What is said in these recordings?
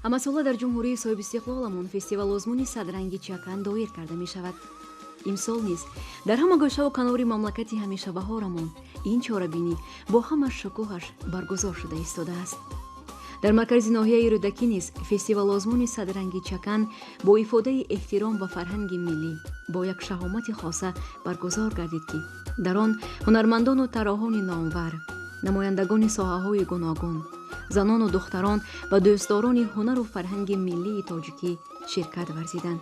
Ҳамасола дар ҷумҳурии соҳибистиқлоламон фестивал-озмуни садранги чакан доир карда мешавад. Имсол низ дар ҳама гӯшаву канори мамлакати ҳамешабаҳорамон ин чорабинӣ бо ҳама шукӯҳаш баргузор шуда истодааст. Дар маркази ноҳияи Рӯдакӣ низ фестивал-озмуни садранги чакан бо ифодаи эҳтиром ба фарҳанги миллӣ бо як шаҳомати хоса баргузор гардид, ки дар он ҳунармандону тарроҳони номвар, намояндагони соҳаҳои гуногун, занону духтарон ва дӯстдорони ҳунару фарҳанги миллии тоҷикӣ ширкат варзиданд.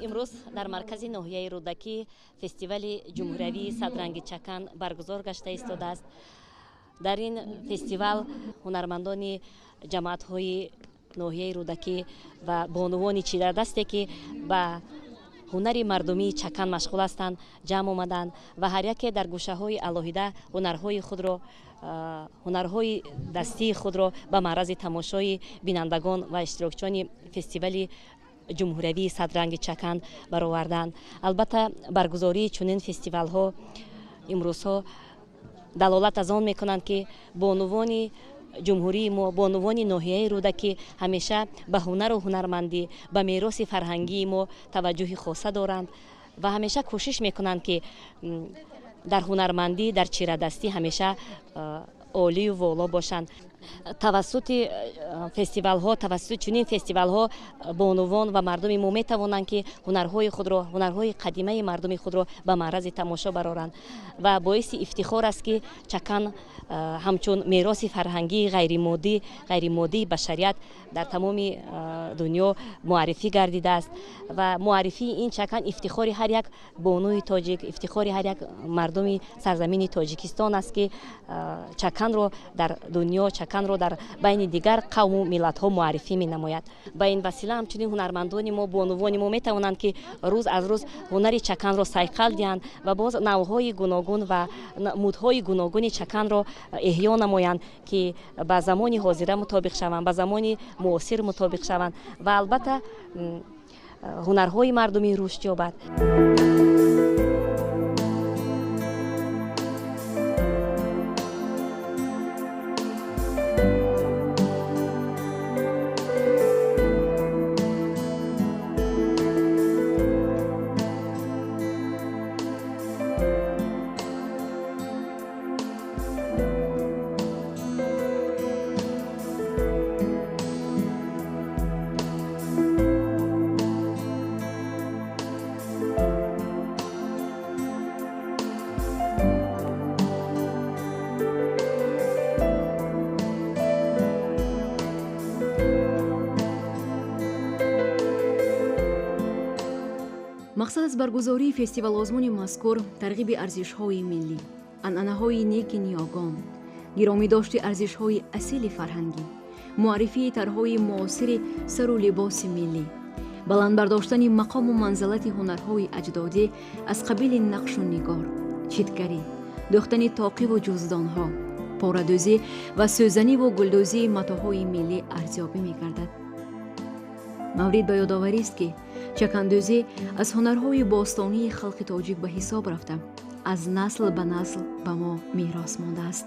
Имрӯз дар маркази ноҳияи Рӯдакӣ фестивали ҷумҳуриявии садранги чакан баргузор гашта истодааст. Дар ин фестивал ҳунармандони ҷамоатҳои ноҳияи Рӯдакӣ ва бонувони чидардасте, ки ба ҳунари мардумии чакан машғул ҳастанд, ҷамъ омаданд ва ҳар яке дар гӯшаҳои алоҳида ҳунарҳои дастии худро ба маърази тамошои бинандагон ва иштирокчиёни фестивали ҷумҳуриявии садранги чакан бароварданд. Албатта, баргузории чунин фестивалҳо имрӯзҳо далолат аз он мекунанд, ки бонувони ҷумҳурии мо, бонувони ноҳияи Рӯдакӣ ҳамеша ба ҳунару ҳунармандӣ, ба мероси фарҳангии мо таваҷҷӯҳи хоса доранд ва ҳамеша кӯшиш мекунанд, ки дар ҳунармандӣ, дар чирадастӣ ҳамеша олию воло бошанд. Тавассути фестивалҳо, тавассути чунин фестивалҳо бонувон ва мардуми мо метавонанд, ки ҳунарҳои худро, ҳунарҳои қадимаи мардуми худро ба маърази тамошо бароранд. Ва боиси ифтихор аст, ки чакан ҳамчун мероси фарҳангии ғайримоддии башарият дар тамоми дунё муаррифӣ гардидааст ва муаррифии ин чакан ифтихори ҳар як бонуи тоҷик, ифтихори ҳар як мардуми сарзамини Тоҷикистон аст, ки чаканро дар дунё, чаканро дар байни дигар қавму миллатҳо муаррифӣ менамояд. Ба ин васила ҳамчунин ҳунармандони мо, бонувони мо метавонанд, ки рӯз аз рӯз ҳунари чаканро сайқал диҳанд ва боз навъҳои гуногун ва мудҳои гуногуни чаканро эҳё намоянд, ки ба замони ҳозира мутобиқ шаванд, ба замони муосир мутобиқ шаванд ва албатта ҳунарҳои мардумӣ рушд ёбад. Мақсад аз баргузории фестивал-озмуни мазкур тарғиби арзишҳои миллӣ, анъанаҳои неки ниёгон, гиромӣ дошти арзишҳои асили фарҳангӣ, муаррифии тарҳҳои муосири сару либоси миллӣ, баланд бардоштани мақому манзалати ҳунарҳои аҷдодӣ аз қабили нақшу нигор, читгарӣ, дӯхтани тоқиву ҷуздонҳо, порадӯзӣ ва сӯзаниву гулдӯзии матоъҳои миллӣ арзёбӣ мегардад. Маврид ба ёдоварист, ки чакандӯзӣ аз ҳунарҳои бостонии халқи тоҷик ба ҳисоб рафта, аз насл ба насл ба мо мерос мондааст.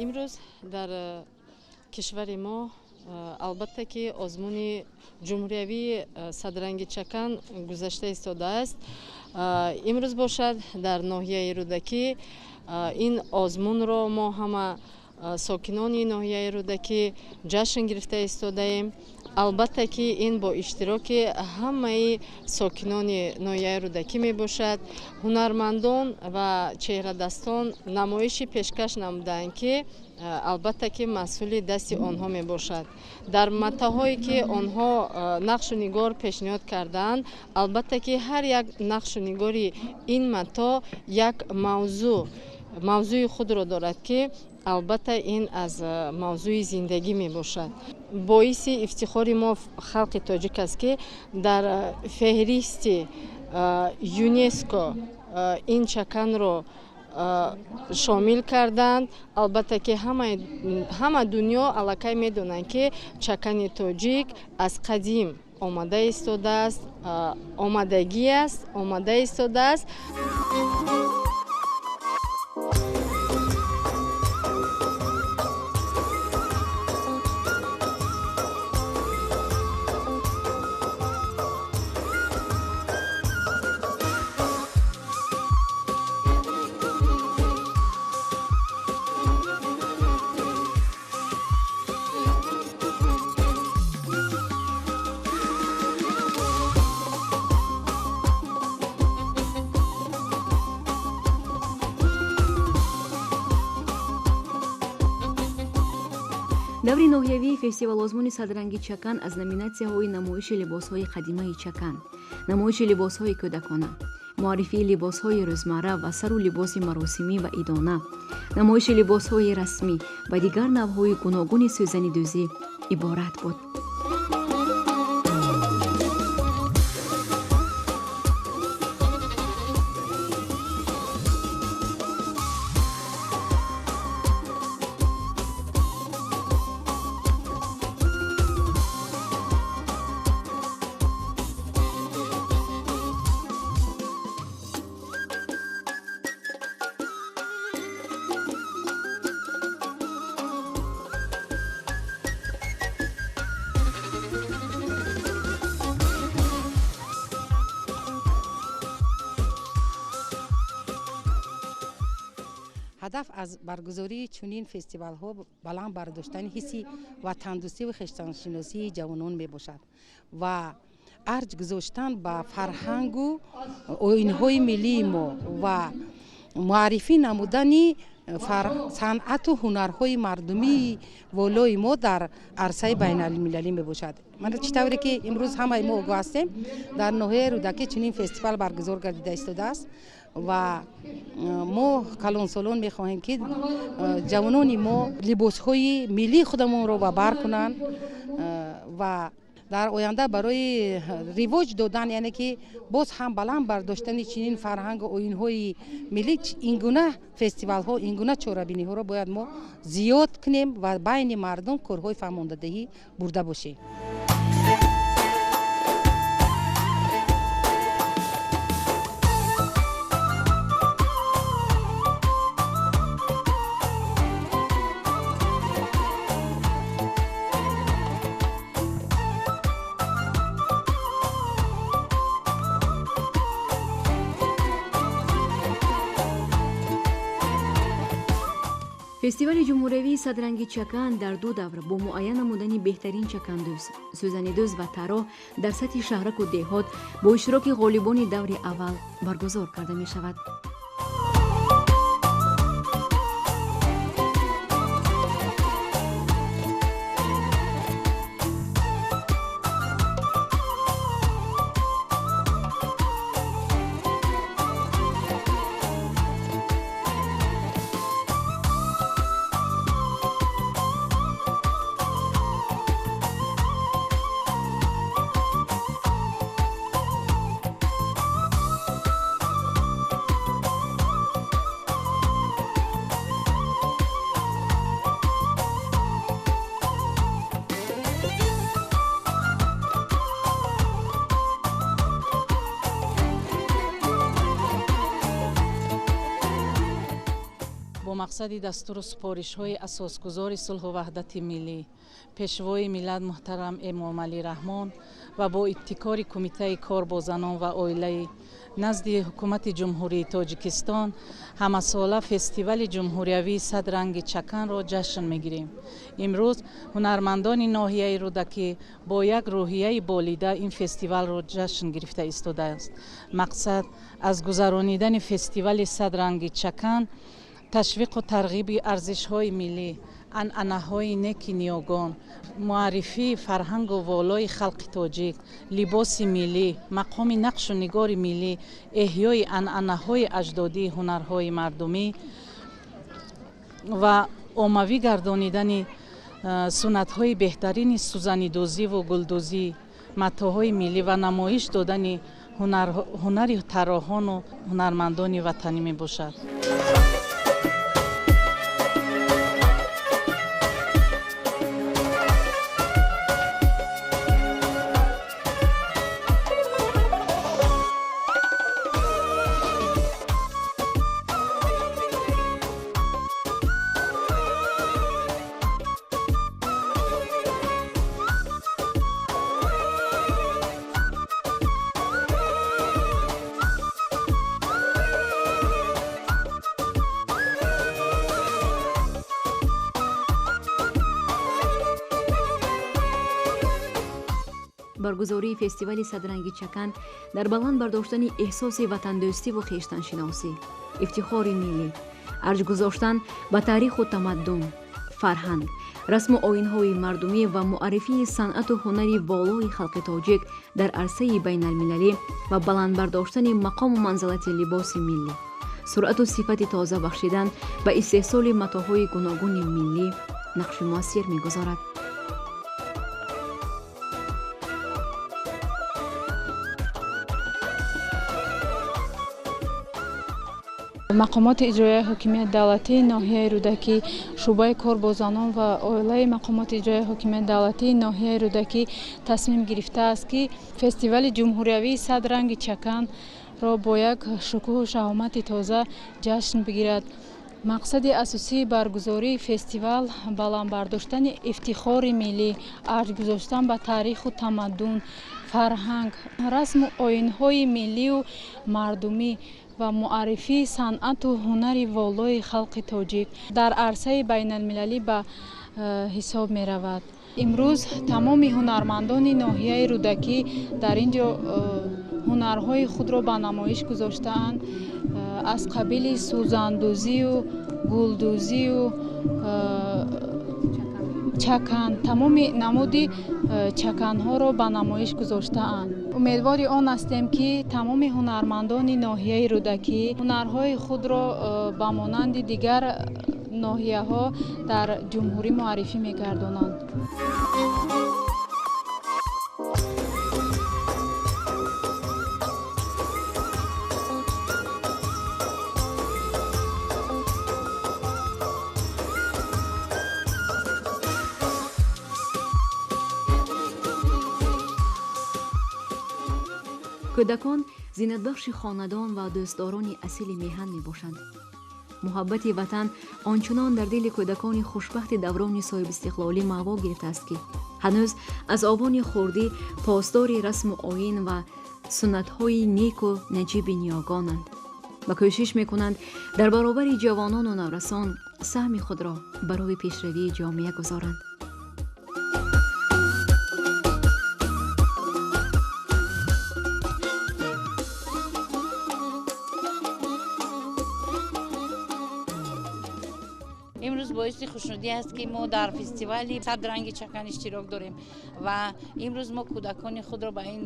Имрӯз дар кишвари мо, албатта, ки озмуни ҷумҳуриявии садранги чакан гузашта истодааст. Имрӯз бошад, дар ноҳияи Рӯдакӣ ин озмунро мо ҳама сокинони ноҳияи Рӯдакӣ ҷашн гирифта истодаем. Албатта ки ин бо иштироки ҳамаи сокинони ноҳияи Рӯдакӣ мебошад. Ҳунармандон ва чеҳрадастон намоиши пешкаш намуданд, ки албатта ки маҳсули дасти онҳо мебошад. Дар матоъҳое ки онҳо нақшу нигор пешниҳод кардаанд, албатта ки ҳар як нақшу нигори ин матоъ як мавзӯи худро дорад, ки албатта ин аз мавзӯи зиндагӣ мебошад. Боиси ифтихори мо халқи тоҷик аст, ки дар феҳристи ЮНЕСКО ин чаканро шомил карданд. Албатта ки ҳама дунё аллакай медонанд, ки чакани тоҷик аз қадим омада истодааст, омадагӣ аст, омада истодааст. Даври ноҳиявии фестивал-озмуни «Садранги чакан» аз номинатсияҳои намоиши либосҳои қадимаи чакан, намоиши либосҳои кӯдакона, муаррифии либосҳои рӯзмарра ва сару либоси маросимӣ ва идона, намоиши либосҳои расмӣ ва дигар навъҳои гуногуни сӯзанидӯзӣ иборат буд. Ҳадаф аз баргузории чунин фестивалҳо баланд бардоштани ҳисси ватандӯстиву хештаншиносии ҷавонон мебошад ва арҷ гузоштан ба фарҳангу оинҳои миллии мо ва муаррифӣ намудани санъату ҳунарҳои мардумии волои мо дар арсаи байналмилалӣ мебошад. Мана чӣ тавре ки имрӯз ҳамаи мо огоҳ ҳастем, дар ноҳияи Рӯдакӣ чунин фестивал баргузор гардида истодааст ва мо калонсолон мехоҳем, ки ҷавонони мо либосҳои миллии худамонро ба бар кунанд ва дар оянда барои ривоҷ додан, яъне ки боз ҳам баланд бардоштани чунин фарҳангу оинҳои миллӣ, ин гуна фестивалҳо, ин гуна чорабиниҳоро бояд мо зиёд кунем ва байни мардум корҳои фаҳмондадиҳӣ бурда бошем. Фестивали ҷумҳуриявии «Садранги чакан» дар ду давр бо муайян намудани беҳтарин чакандӯз, сӯзанидӯз ва тарроҳ дар сатҳи шаҳраку деҳот бо иштироки ғолибони даври аввал баргузор карда мешавад. Мақсади дастуру супоришҳои асосгузори сулҳу ваҳдати миллӣ, пешвои миллат муҳтарам Эмомалӣ Раҳмон ва бо ибтикори Кумитаи кор бо занон ва оилаи назди Ҳукумати Ҷумҳурии Тоҷикистон ҳамасола фестивали ҷумҳуриявии «Сад ранги чаканро» ҷашн мегирем. Имрӯз ҳунармандони ноҳияи Рӯдакӣ бо як рӯҳияи болида ин фестивалро ҷашн гирифта истодааст. Мақсад аз гузаронидани фестивали «Сад ранги чакан» ташвиқу тарғиби арзишҳои миллӣ, анъанаҳои неки ниёгон, муаррифии фарҳангу волои халқи тоҷик, либоси миллӣ, мақоми нақшу нигори миллӣ, эҳёи анъанаҳои аҷдодии ҳунарҳои мардумӣ ва оммавӣ гардонидани суннатҳои беҳтарини сӯзанидӯзиву гулдӯзӣ, матоъҳои миллӣ ва намоиш додани ҳунари тарроҳону ҳунармандони ватанӣ мебошад. Баргузории фестивали «Садранги чакан» дар баланд бардоштани эҳсоси ватандӯстиву хештаншиносӣ, ифтихори миллӣ, арҷ гузоштан ба таъриху тамаддун, фарҳанг, расму оинҳои мардумӣ ва муаррифии санъату ҳунари волои халқи тоҷик дар арсаи байналмилалӣ ва баланд бардоштани мақому манзалати либоси миллӣ, суръату сифати тоза бахшидан ба истеҳсоли матоъҳои гуногуни миллӣ нақши муассир мегузорад. Мақомоти иҷроияи ҳокимияти давлатии ноҳияи Рӯдакӣ, шӯъбаи кор бо занон ва оилаи мақомоти иҷроияи ҳокимияти давлатии ноҳияи Рӯдакӣ тасмим гирифтааст, ки фестивали ҷумҳуриявии «Сад ранги чаканро» бо як шукӯҳу шаҳомати тоза ҷашн бигирад. Мақсади асосии баргузории фестивал баланд бардоштани ифтихори миллӣ, арҷ гузоштан ба таъриху тамаддун, фарҳанг, расму оинҳои миллию мардумӣ ва муаррифии санъату ҳунари волои халқи тоҷик дар арсаи байналмилалӣ ба ҳисоб меравад. Имрӯз тамоми ҳунармандони ноҳияи Рӯдакӣ дар ин ҷо ҳунарҳои худро ба намоиш гузоштаанд, аз қабили сӯзандӯзию гулдӯзию чакан, тамоми намуди чаканҳоро ба намоиш гузоштаанд. Умедвори он ҳастем, ки тамоми ҳунармандони ноҳияи Рӯдакӣ ҳунарҳои худро ба монанди дигар ноҳияҳо дар ҷумҳурӣ муаррифӣ мегардонанд. Кӯдакон зинатбахши хонадон ва дӯстдорони асили меҳан мебошанд. Муҳаббати ватан ончунон дар дили кӯдакони хушбахти даврони соҳибистиқлолӣ маъво гирифтааст, ки ҳанӯз аз овони хурдӣ посдори расму оин ва суннатҳои неку наҷиби ниёгонанд ва кӯшиш мекунанд дар баробари ҷавонону наврасон саҳми худро барои пешравии ҷомеа гузоранд. Имрӯз боиси хушнудӣ аст, ки мо дар фестивали «Сад ранги чакан» иштирок дорем ва имрӯз мо кӯдакони худро ба ин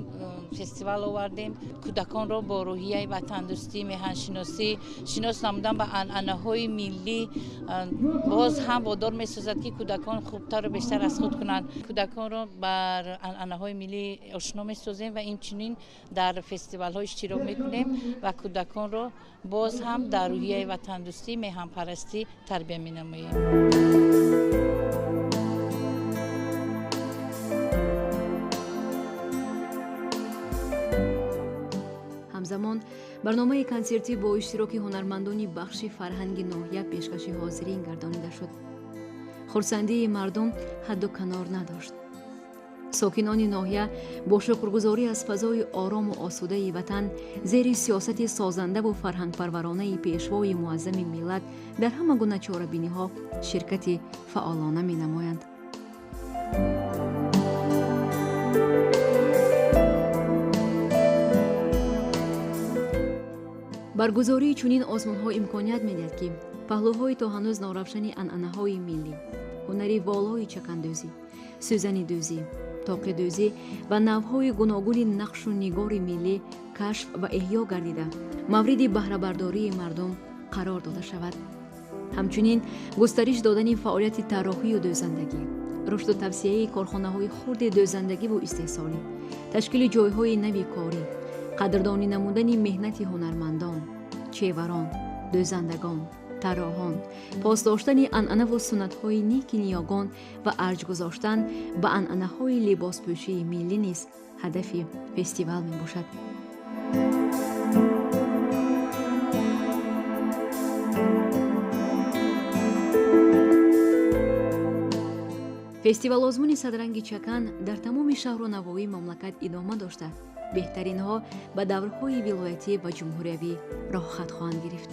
фестивал овардем. Кӯдаконро бо рӯҳияи ватандӯстӣ, меҳаншиносӣ, шинос намудан ба анъанаҳои миллӣ боз ҳам водор месозад, ки кӯдакон хубтару бештар аз худ кунанд. Кӯдаконро бар анъанаҳои миллӣ ошно месозем ва инчунин дар фестивалҳо иштирок мекунем ва кӯдаконро боз ҳам дар рӯҳияи ватандӯстӣ, меҳанпарастӣ тарбия менамоем. Ҳамзамон Барномаи консертӣ бо иштироки ҳунармандони бахши фарҳанги ноҳия пешкаши ҳозирин гардонида шуд. Хурсандии мардум ҳадду канор надошт. Сокинони ноҳия бо шукргузорӣ аз фазои орому осудаи ватан зери сиёсати созандаву фарҳангпарваронаи пешвои муаззами миллат дар ҳама гуна чорабиниҳо ширкати фаъолона менамоянд. Баргузории чунин озмунҳо имконият медиҳад, ки паҳлӯҳои то ҳанӯз норавшани анъанаҳои миллӣ, ҳунари волои чакандӯзӣ, сӯзанидӯзӣ, тоқидӯзӣ ва навъҳои гуногуни нақшу нигори миллӣ кашф ва эҳё гардида, мавриди баҳрабардории мардум қарор дода шавад. Ҳамчунин густариш додани фаъолияти тарроҳию дӯзандагӣ, рушду тавсияи корхонаҳои хурди дӯзандагиву истеҳсолӣ, ташкили ҷойҳои нави корӣ, қадрдонӣ намудани меҳнати ҳунармандон, чеварон, дӯзандагон, тарроҳон, пос доштани анъанаву суннатҳои неки ниёгон ва арҷ гузоштан ба анъанаҳои либоспӯшии миллӣ низ ҳадафи фестивал мебошад. Фестивалозмуни Садранги чакан дар тамоми шаҳру навоии мамлакат идома дошта, беҳтаринҳо ба даврҳои вилоятӣ ва ҷумҳуриявӣ роҳхат хоҳанд гирифт.